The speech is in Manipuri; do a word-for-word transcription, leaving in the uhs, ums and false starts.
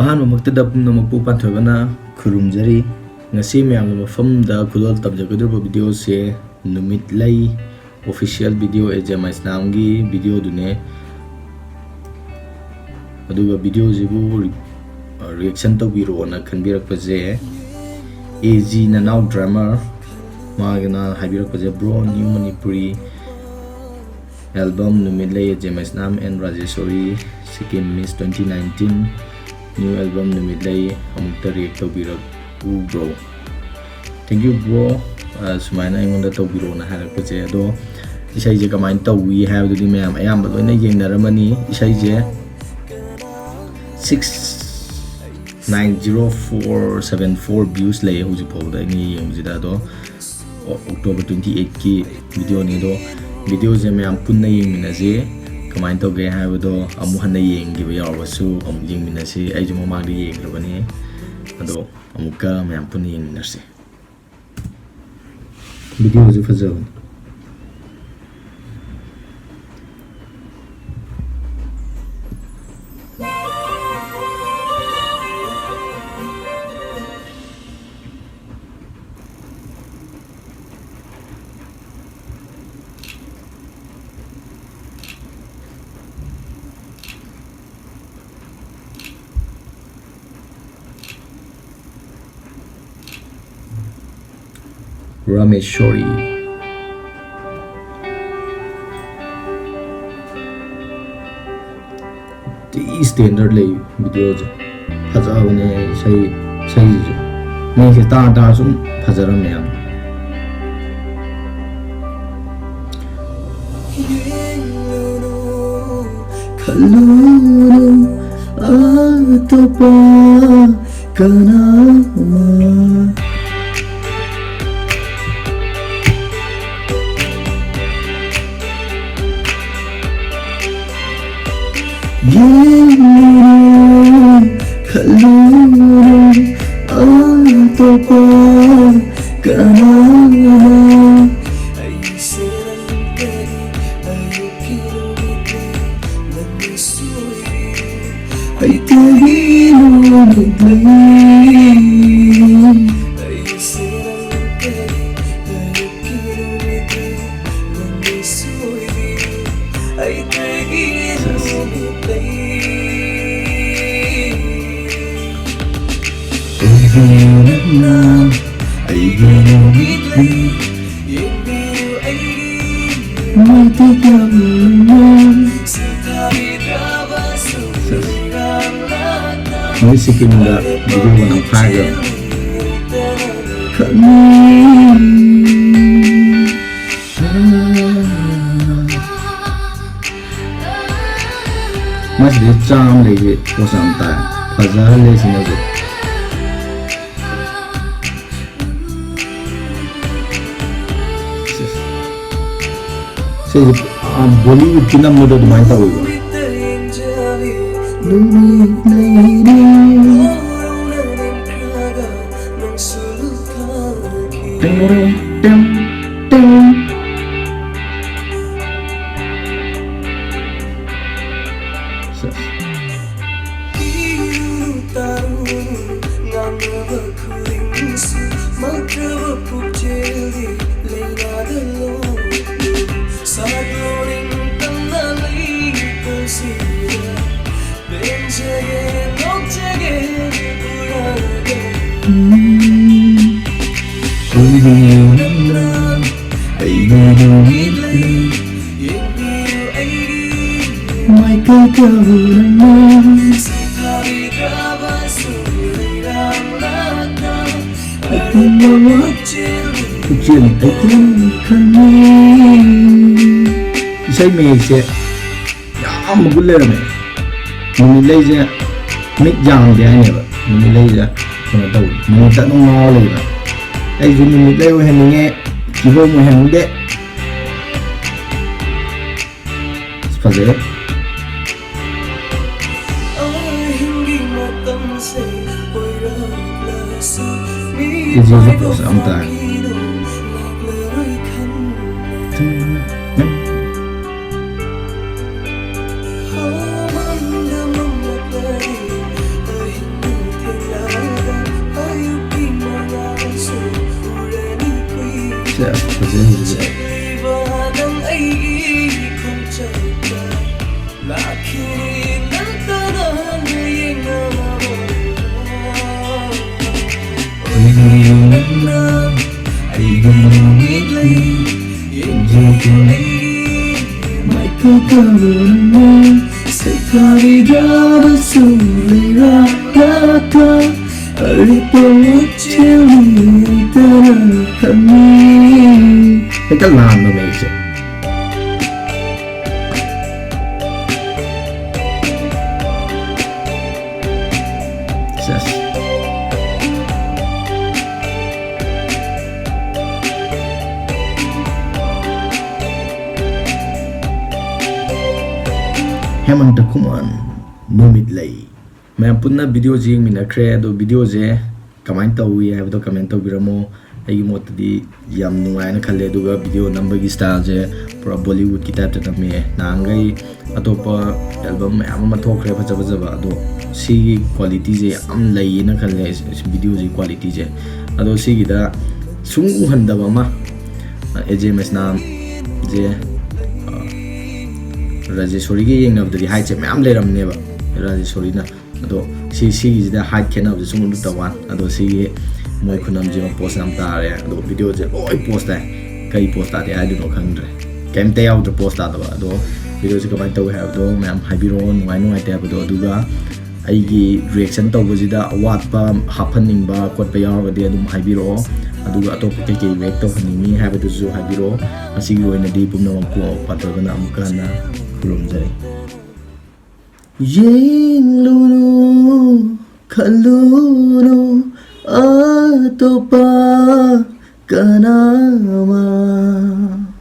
ꯑꯍꯥꯟꯕꯃꯛꯇꯗ ꯄꯨꯝꯅꯃꯛꯄꯨ ꯄꯥꯟꯊꯣꯏꯕꯅ ꯈꯨꯔꯨꯝꯖꯔꯤ꯫ ꯉꯁꯤ ꯃꯌꯥꯝꯒꯤ ꯃꯐꯝꯗ ꯈꯨꯗꯣꯜ ꯇꯝꯖꯒꯗꯧꯔꯤꯕ ꯚꯤꯗꯤꯑꯣꯁꯦ Numitlei official video A J M I ꯁꯅꯥꯝꯒꯤ ꯚꯤꯗꯤꯑꯣꯗꯨꯅꯦ꯫ ꯑꯗꯨꯒ ꯚꯤꯗꯤꯑꯣꯁꯤꯕꯨ ꯔꯤ-, ꯑ, ꯔꯤꯌꯦꯛꯁꯟ ꯇꯧꯕꯤꯔꯛꯑꯣꯅ ꯈꯟꯕꯤꯔꯛꯄꯁꯦ ꯑꯦ ꯖꯤ ꯅꯅꯥꯎ ꯗ꯭ꯔꯥꯃꯔ, ꯃꯥꯒꯤꯅ ꯍꯥꯏꯕꯤꯔꯛꯄꯁꯦ, "Bro, new Manipuri album Numitlei A J M I Sanam and Rajeshwari, Sikkim Miss twenty nineteen, new album Numitlei ꯑꯃꯨꯛꯇ ꯔꯤꯌꯦꯛ ꯇꯧꯕꯤꯔꯛꯎ bro." Thank you bro, ꯑ, ꯁꯨꯃꯥꯏꯅ ꯑꯩꯉꯣꯟꯗ ꯇꯧꯕꯤꯔꯛꯑꯣꯅ ꯍꯥꯏꯔꯛꯄꯁꯦ꯫ ꯑꯗꯣ ꯏꯁꯩꯁꯦ ꯀꯃꯥꯏꯅ ꯇꯧꯏ ꯍꯥꯏꯕꯗꯨꯗꯤ ꯃꯌꯥꯝ ꯑꯌꯥꯝꯕ ꯂꯣꯏꯅ ꯌꯦꯡꯅꯔꯝꯃꯅꯤ꯫ ꯏꯁꯩꯁꯦ six nine zero four seven four views ꯂꯩꯌꯦ ꯍꯧꯖꯤꯛ ꯐꯥꯎꯕꯗ ꯑꯩꯅ ꯌꯦꯡꯕꯁꯤꯗ꯫ ꯑꯗꯣ ꯑꯣ-, October twenty eightꯀꯤ ꯚꯤꯗꯤꯑꯣꯅꯤ꯫ ꯑꯗꯣ ꯚꯤꯗꯤꯑꯣꯁꯦ ꯃꯌꯥꯝ ꯄꯨꯟꯅ ꯌꯦꯡꯃꯤꯟꯅꯁꯤ꯫ ꯀꯃꯥꯏꯅ ꯇꯧꯒꯦ ꯍꯥꯏꯕꯗꯣ ꯑꯃꯨꯛ ꯍꯟꯅ ꯌꯦꯡꯈꯤꯕ ꯌꯥꯎꯔꯒꯁꯨ ꯑꯃꯨꯛ ꯌꯦꯡꯃꯤꯟꯅꯁꯤ꯫ ꯑꯩꯁꯨ ꯃꯃꯥꯡꯗ ꯌꯦꯡꯈ꯭ꯔꯕꯅꯤ꯫ ꯑꯗꯣ ꯑꯃꯨꯛꯀ ꯃꯌꯥꯝ ꯄꯨꯟꯅ ꯌꯦꯡꯃꯤꯟꯅꯁꯤ꯫ ꯚꯤꯗꯤꯑꯣꯁꯦ ꯐꯖꯕꯅꯤ꯫ ꯔꯥꯃꯦꯁꯣꯔꯤ꯫ ꯊꯤ ꯁ꯭ꯇꯦꯟꯗꯔꯠ ꯂꯩ ꯚꯤꯗꯤꯑꯣꯁꯦ꯫ ꯐꯖꯕꯅꯦ ꯏꯁꯩ, ꯏꯁꯩꯁꯤꯁꯨ꯫ ꯃꯤꯁꯦ ꯇꯥ ꯇꯥ ꯁꯨꯝ ꯐꯖꯔꯝꯃꯦ ꯌꯥꯝ꯫ ꯈꯜꯂꯨꯅꯨ ꯑꯇꯣꯞꯄ ꯀꯅꯥ ꯑꯃ꯫ ꯌꯦꯡꯂꯨꯔꯦ, ꯈꯜꯂꯨꯔꯦ, ꯑꯇꯣꯞꯄ ꯀꯅꯥꯅ? ꯑꯩꯁꯦ ꯅꯪ ꯀꯔꯤ ꯑꯌꯨꯛꯀꯤ ꯅꯨꯃꯤꯠꯅꯤ, ꯅꯪꯅ ꯁꯣꯏꯔꯤ꯫ ꯑꯩ ꯀꯔꯤꯅꯣ ꯂꯩ꯫ ꯑꯩꯒꯤ ꯅꯨꯃꯤꯠꯅ ꯑꯩꯒꯤ ꯅꯨꯃꯤꯠꯅ ꯃꯥꯏꯀꯩ ꯀꯌꯥ ꯎꯔꯝꯃꯣꯏ꯫ ꯃꯣꯏ ꯁꯤꯛꯀꯤꯝꯗ ꯚꯤꯗꯤꯑꯣꯒ ꯅꯝꯈꯥꯏꯈ꯭ꯔꯕꯅꯤ꯫ ꯈꯪꯉꯤ꯫ ꯃꯁꯤꯗꯤ ꯆꯥꯝ ꯂꯩꯁꯤ ꯄꯣꯠꯁꯨ ꯌꯥꯝ ꯇꯥꯏ꯫ ꯐꯖꯍꯜꯂꯦ ꯁꯤꯅꯁꯨ꯫ ꯁꯤꯁꯦ, ꯕꯣꯂꯤꯋꯨꯗꯀꯤ ꯅꯝꯕꯗꯣ ꯑꯗꯨꯃꯥꯏꯅ ꯇꯧꯋꯦꯕ꯫ ꯅꯨꯃꯤꯠ ꯂꯩꯔꯤ꯫ ꯇꯦꯡ ꯇꯦꯡ ꯇꯦꯡ꯫ ꯁꯦꯁ꯫ ꯎꯝ꯫ ꯑꯩꯒꯤ ꯅꯨꯃꯤꯠꯅ, ꯑꯩꯒꯤ ꯅꯨꯃꯤꯠꯅ ꯃꯥꯏꯀꯩ ꯀꯌꯥ ꯎꯔꯝꯃꯣꯏ꯫ ꯄꯨꯛꯆꯦꯜ ꯑꯩ ꯈꯪꯉꯤ꯫ ꯏꯁꯩ ꯃꯌꯦꯛꯁꯦ ꯌꯥꯝ ꯃꯒꯨꯟ ꯂꯩꯔꯝꯃꯦ꯫ ꯅꯨꯃꯤꯠꯂꯩꯁꯦ ꯃꯤꯠ ꯌꯥꯝꯗꯦ ꯍꯥꯏꯅꯦꯕ꯫ ꯅꯨꯃꯤꯠꯂꯩꯁꯦ ꯀꯩꯅꯣ ꯇꯧꯋꯤ, ꯅꯨꯃꯤꯠꯇ ꯑꯗꯨꯝ ꯉꯥꯎꯔ ꯂꯩꯕ꯫ ꯑꯩꯁꯨ ꯅꯨꯃꯤꯠꯂꯩ ꯑꯣꯏꯍꯟꯅꯤꯡꯉꯦ, ꯀꯤꯍꯣꯝ ꯑꯣꯏꯍꯟꯅꯤꯡꯗꯦ꯫ ꯑꯁ, ꯐꯖꯩ꯫ ꯁꯤꯁꯨ ꯄꯣꯁ ꯌꯥꯝ ꯇꯥꯏ꯫ ꯐꯖꯩ, ꯐꯖꯩ꯫ ꯑꯩꯒ ꯅꯨꯃꯤꯠ ꯂꯩ, ꯌꯦꯡꯖꯒꯦ꯫ ꯃꯥꯏꯀꯩ ꯀꯔꯝꯅ ꯁꯦꯒꯥꯏꯔꯕꯁꯨ ꯂꯩꯔꯛꯂꯒ ꯑꯔꯤꯕ ꯃꯨꯛꯆꯦꯜ ꯂꯩꯇꯅ ꯈꯪꯉꯤ꯫ ꯍꯦꯛꯇ ꯂꯥꯟꯕ ꯃꯌꯦꯛꯁꯦ꯫ ꯁꯦꯁ꯫ ꯍꯦꯃꯟꯇ ꯈꯨꯃꯟ, ꯅꯨꯃꯤꯠ ꯂꯩ꯫ ꯃꯌꯥꯝ ꯄꯨꯟꯅ ꯚꯤꯗꯤꯑꯣꯁꯦ ꯌꯦꯡꯃꯤꯟꯅꯈ꯭ꯔꯦ꯫ ꯑꯗꯣ ꯚꯤꯗꯤꯑꯣꯁꯦ ꯀꯃꯥꯏꯅ ꯇꯧꯏ ꯍꯥꯏꯕꯗꯣ ꯀꯃꯦꯟ ꯇꯧꯕꯤꯔꯝꯃꯣ꯫ ꯑꯩꯒꯤ ꯃꯣꯠꯇꯗꯤ ꯌꯥꯝ ꯅꯨꯡꯉꯥꯏꯅ ꯈꯜꯂꯦ꯫ ꯑꯗꯨꯒ ꯚꯤꯗꯤꯑꯣ ꯅꯝꯕꯒꯤ ꯁ꯭ꯇꯥꯏꯜꯁꯦ ꯄꯨꯔꯥ ꯕꯣꯂꯤꯋꯨꯗꯀꯤ ꯇꯥꯏꯞꯇ ꯅꯝꯃꯦ꯫ ꯅꯍꯥꯟꯈꯩ ꯑꯇꯣꯞꯄ ꯑꯦꯜꯕꯝ ꯃꯌꯥꯝ ꯑꯃ ꯊꯣꯛꯈ꯭ꯔꯦ ꯐꯖ ꯐꯖꯕ, ꯑꯗꯣ ꯁꯤꯒꯤ ꯀ꯭ꯋꯥꯂꯤꯇꯤꯁꯦ ꯌꯥꯝ ꯂꯩꯌꯦꯅ ꯈꯜꯂꯦ, ꯚꯤꯗꯤꯑꯣꯁꯤ ꯀ꯭ꯋꯥꯂꯤꯇꯤꯁꯦ꯫ ꯑꯗꯣ ꯁꯤꯒꯤꯗ ꯁꯨꯝ ꯎꯍꯟꯗꯕ ꯑꯃ, ꯑꯦ ꯖꯦ ꯃꯩꯁꯅꯥꯝꯁꯦ, ꯑ, ꯔꯥꯖꯦꯁꯣꯔꯤꯒ ꯌꯦꯡꯅꯕꯗꯗꯤ ꯍꯥꯏꯠꯁꯦ ꯃꯌꯥꯝ ꯂꯩꯔꯝꯅꯦꯕ ꯔꯥꯖꯦꯁꯣꯔꯤꯅ꯫ ꯑꯗꯣ ꯁꯤ, ꯁꯤꯒꯤꯁꯤꯗ ꯍꯥꯏꯠ ꯈꯦꯠꯅꯕꯁꯦ ꯁꯨꯝ ꯎꯠꯇ ꯋꯥꯟ꯫ ꯑꯗꯣ ꯁꯤꯒꯤ ꯃꯣꯏ ꯈꯨꯅꯝꯁꯤꯃ ꯄꯣꯁ ꯌꯥꯝ ꯇꯥꯔꯦ꯫ ꯑꯗꯣ ꯚꯤꯗꯤꯑꯣꯁꯦ ꯂꯣꯏ ꯄꯣꯁ ꯇꯥꯏ꯫ ꯀꯩ ꯄꯣꯁ ꯇꯥꯗꯦ ꯍꯥꯏꯗꯣꯏꯅꯣ ꯈꯪꯗ꯭ꯔꯦ꯫ ꯀꯩꯝꯇ ꯌꯥꯎꯗ꯭ꯔꯦ ꯄꯣꯁ ꯇꯥꯗꯕ꯫ ꯑꯗꯣ ꯚꯤꯗꯤꯑꯣꯁꯦ ꯀꯃꯥꯏꯅ ꯇꯧꯏ ꯍꯥꯏꯕꯗꯣ ꯃꯌꯥꯝ ꯍꯥꯏꯕꯤꯔꯛꯑꯣ, ꯅꯨꯡꯉꯥꯏ ꯅꯨꯡꯉꯥꯏꯇꯦ ꯍꯥꯏꯕꯗꯣ꯫ ꯑꯗꯨꯒ ꯑꯩꯒꯤ ꯔꯤꯌꯦꯛꯁꯟ ꯇꯧꯕꯁꯤꯗ ꯑꯋꯥꯠꯄ ꯍꯥꯞꯍꯟꯅꯤꯡꯕ ꯈꯣꯠꯄ ꯌꯥꯎꯔꯒꯗꯤ ꯑꯗꯨꯝ ꯍꯥꯏꯕꯤꯔꯛꯑꯣ꯫ ꯑꯗꯨꯒ ꯑꯇꯣꯞꯄ ꯀꯩꯀꯩ ꯔꯤꯌꯦꯛ ꯇꯧꯍꯟꯅꯤꯡꯉꯤ ꯍꯥꯏꯕꯗꯨꯁꯨ ꯍꯥꯏꯕꯤꯔꯛꯑꯣ꯫ ꯉꯁꯤꯒꯤ ꯑꯣꯏꯅꯗꯤ ꯄꯨꯝꯅꯃꯛꯄꯨ ꯄꯥꯟꯊꯣꯏꯕꯅ ꯑꯃꯨꯛꯀ ꯍꯟꯅ ꯈꯨꯔꯨꯝꯖꯔꯤ꯫ ꯌꯦꯡꯂꯨꯅꯨ, ꯈꯜꯂꯨꯅꯨ ꯑꯇꯣꯞꯄ ꯀꯅꯥ ꯑꯃ꯫